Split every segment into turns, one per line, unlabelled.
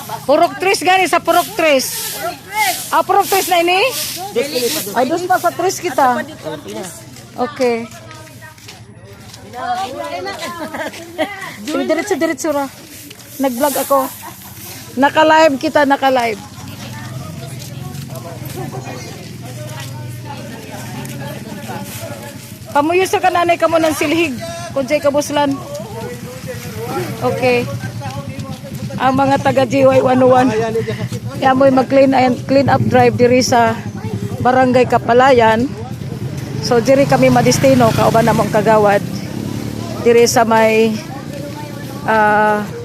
Purok Tres gani, sa Purok Tres. Ah, Purok Tres na ini? Ay, dos pa sa tres kita. Okay. Sige, diretso, diretso ra. Nag-vlog ako. Naka-live kita, naka-live. Pamuyo sa kananay kamo ng silhig. Kung jay kabuslan. Okay. Ang mga taga GY 101. Kaya mo'y mag-clean and clean up drive diri sa Barangay Kapalayan. So diri kami madistino kauban namong kagawad diri sa may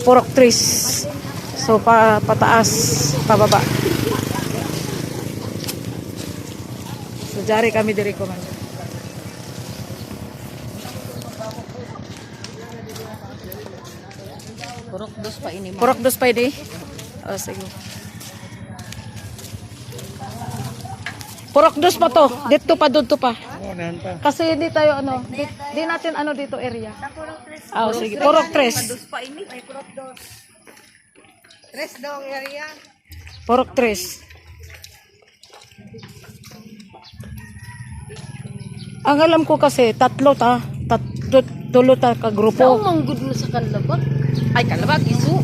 Purok Tres. So pa pataas, pababa. So jari kami diri ko man.
Purok dos pa ini.
Purok dos pa ini. Oh, sige. Purok dos pa to. Dito pa, dito pa. Kasi hindi tayo ano, di natin ano dito area. Ah, oh, sige. Purok tres.
Dos pa ini. Ay, purok dos.
Tres daw ang area.
Purok tres. Ang alam ko kasi, tatlo ta, tatlo, tulo ta ka
Sao
grupo.
manggod na sa kalabag? Ay, kalabag, isu.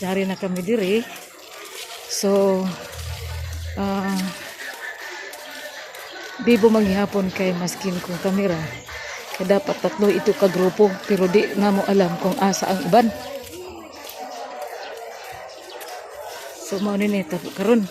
Dari na kami diri. So, bibo manghihapon kay maskin kong kamera. Kaya dapat tatlo ito ka grupo pero di na mo alam kung asa ang iban. So mao ni ni karon.